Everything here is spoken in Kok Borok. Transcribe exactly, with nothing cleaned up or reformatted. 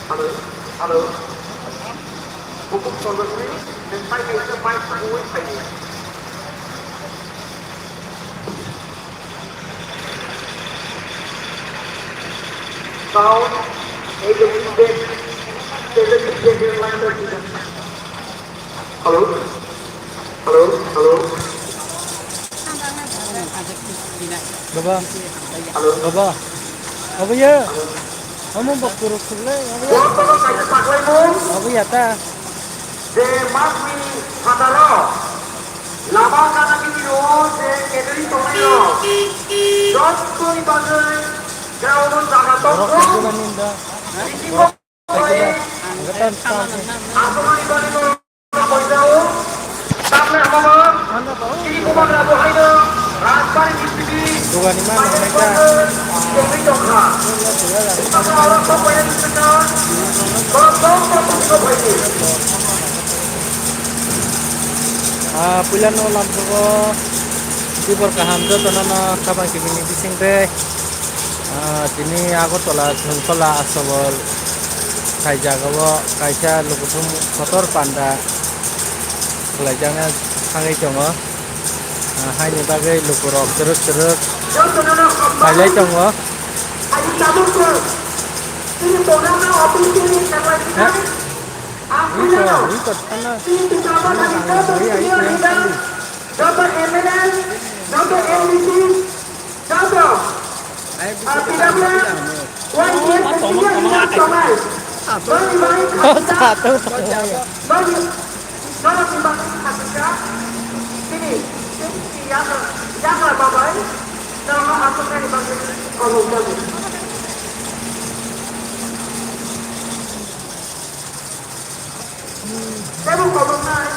Hello, hello. Bukhuk Chondrosri, nang pai kaisa pai sabui phai. Sound, A W Z, seven Z line. Hello? Hello? Hello? Baba. Hello? Baba. Baba ya. Hello? Amo bak turuk turle. Baba ya. Baba kaisa saklai mo? Baba ya ta. Je masni phataro lama kana bini ro je kedri tongnai ro. Jotoni bagwi ground jaga tongkho. Borok kaijakmani da. Borok kaijakma. Ang kata tamo. Aswkni bagwi no koijao. Tamni hamama. Chini kumagra bo haino. Rajbari district. Dugani ma nang nai ta. Tongwi tongkha. Tongwi tongkha. Ah, puilano lamsogo tibor kaham jotono no sabang kibini bising tei, ah, tini Agartala Chungkhola Astabal khaijak o kaisa lukuthum kotor panda khlaijakna thangwi tongo. Ah, haini bagwi lukurok swrwk swrwk khailai tongo. Ha? Ui to, ui to, thana, thana, thana, ui, ai, ui, ai, ai. Joto M L A, joto M D C, joto, ah, P W, Y D F, engineer leader tongnai. Boni bagwi khaisa, boni, norokni bagwi khaisa, chini, chini yagra, yagra babai, norokno aswknani bagwi kobok jago. Teibo koboknai.